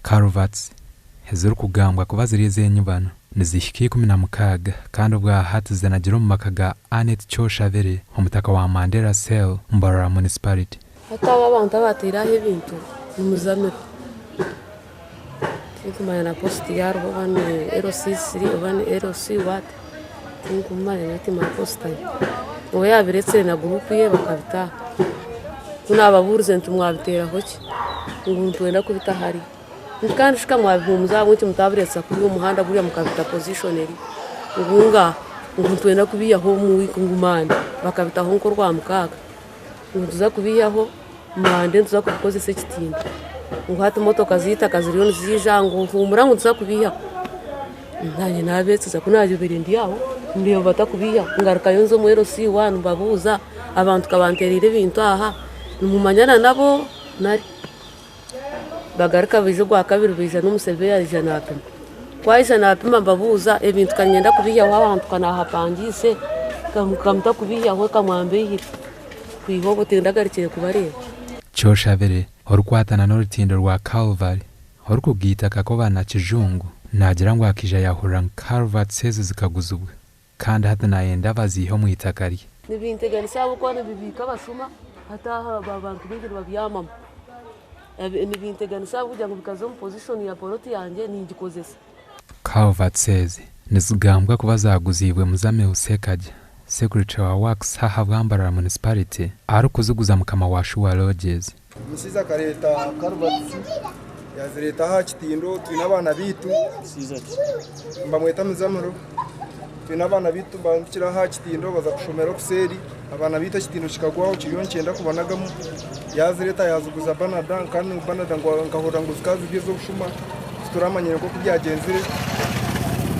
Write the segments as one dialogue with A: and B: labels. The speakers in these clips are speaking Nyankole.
A: Culverts ezirikugambwa kuba ziri ez'enyibano nizihika 16 kandi obwahati zinagire omu maka ga Annet Kyoshabire, omutaka wa Mandera Cell, Mbarara Municipality.
B: Hati abo abantu abaataire aho ebintu nimuzamira. Tinkumanya na post yaariho oba ni LC3 oba ni LC what tinkumumanya nyowe timanya post ye. Niwe yaabiretsire na guruupu ye bakabita aho. Ku naababuurize nti mwabiteeraho ki? Ngu nitwenda kubita hariya. Nti kandi shi ka mwabihuumuza ahabw'enki mutaabireetsa kuriya omuhanda guriya mukabita position eri? Ngu ngaaha, ngu nitwenda kubiihaho omu wiiki ngu Mande. Bakabitaho nk'orwamukaaga. Ngu nituza kubiihaho Mande nituza kubikozesa ekitimba. Ngu hati motoka z'eitaka ziriyo niziija ngu huumura ngu nituza kubiihaho. Naanye naabeetsiza ku naayobeire ndi aho ndeeba batakubiihaho ngarukayo nza omu LC one mbabuuza abantu ka banteereire ebintu aha nimumanyana nabo nari? Bagaruka baija ogwakabiri baija n'omuseveya aija naapima. Ku aija naapima mbabuuza ebintu ka niinyenda kubiihaho ahantu ka naahapangiise ka mutakubiihaho ka mwambeihire. Kwiha obwo tindagarukire kubareeba.
A: Kyoshabire, orikwatana n'orutindo rwa Calvary, orikugaita Kakoba na Kijungu, naagira ngu akaija yaahurira ngu culverts ezi zikaguzibwa kandi hati naayenda baziihe omu itaka rye.
B: Nibinteganisa ahabw'okuba nibibiika abashuma hati aha abantu baingi nibabyamamu. Nibinteganisa ahabw'okugira ngu bikaza omu position ya poloti yangye ningikozesa.
A: Culverts ezi nizigambwa kuba zaaguziibwe Muzamiru Ssekagya, Secretary wa Works aha Mbarara Municipality arikuziguza mukama wa Sure Lodges.
C: Omushaija akareeta karuvatisi yazireeta aha kitindo twine abaana baitu nibamweta Muzamiro twine abaana baitu nibambukira aha kitindo baza kushomera obuseeri abaana baitu ekitindo kikagwaho kiriyo nikyenda kubanagamu yazireeta yaziguza Banada kandi Banada nkahurira ngu zikaba ziri ez'obushuma tituramanyire nk'oku byagyenzire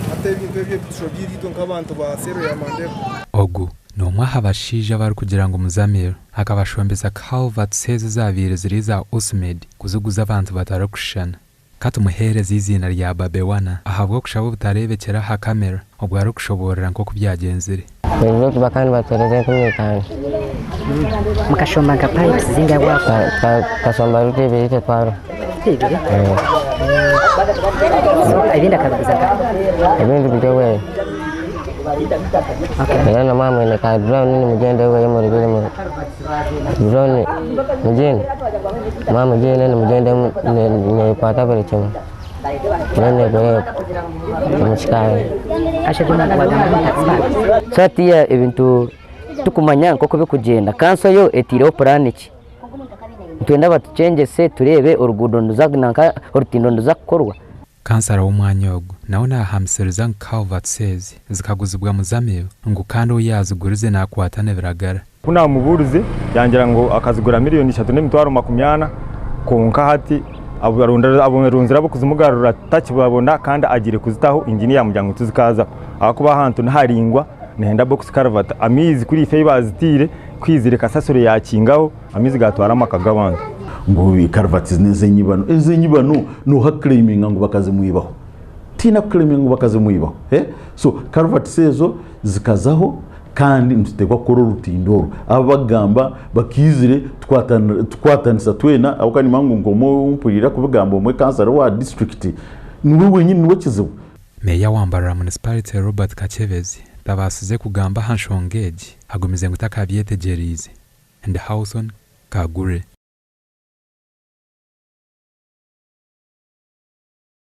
C: hati ebintu ebyo bitushobyeire itwe nk'abantu ba seero ya Mandera.
A: Ogu n'omwe aha bashaija abarikugira ngu Muzamiro akabashombesa culverts ezi ezaabaire ziri eza USMED kuziguza abantu batarikushushana. Ka tumuheereze eiziina rya Babewana ahabw'okushaba obutareebekyera aha kamera obwo arikushoboorora nk'oku byagyenzire.
D: Buri bakaba nibatuheereza 5000.
E: Mukashomba nka pipes zingahi bwako?
D: Tukashomba ruti ibiri tetwaruha.
E: Ibiri? So ebindi akabiguza nkaha?
D: Ebindi biri obweru. Era na mwaba mwine ka drone nimugyenda obweru muribire muri drone mugiine? Mwaba mugiine nimugyenda nekwata buri kimwe mbwenu negureeba omu kikaari.
F: So hatiiya ebintu titukumanya nk'oku birikugyenda. Kanso yo etaireho puraani ki? Nitwenda batukyengyese tureebe oruguudo niruza nanka orutindo niruza kukorwa.
A: Kansara w'omwanya ogu nawe naahamisiriza ngu culverts ezi zikaguzibwa Muzamiru ngu kandi ou yaazigurize naakwatana ebiragara.
G: Ku naamubuurize yangira ngu akazigura miriyoni ishatu n'emitwaro makumi ana kwonka hati abarunzire ab'okuzimugarurira takibabona kandi agiire kuzitaho inginiya yaamugira ngu tizikaazaho ahakuba ahantu niharaingwa nihenda box culvert amaizi kuri ife ei baaziteire ku haizire kasasiro yaakingaho amaizi gaatwara amaka g'abantu.
H: Ngu culverts n'ezenyibano, ezenyibano noha claiminga ngu bakazimwibaho? Tihaine akuclaiminga ngu bakazimwibaho so culverts ezo zikazaho Kandi nituteekwa kukora orutindo oru. Abo abakugamba bakiizire tukwatanisa twena ahabw'okuba nimanya ngu nk'omwe ou mpuriire arikubigamba omwe kansara owa disiturikiti niwe wenyini niwe kizibu.
A: Meeya wa Mbarara Municipality Robert Kakyebezi tabaasize kugamba aha nshonga egi agumize ngu takabyetegyereize. Ndi Howson Kagure.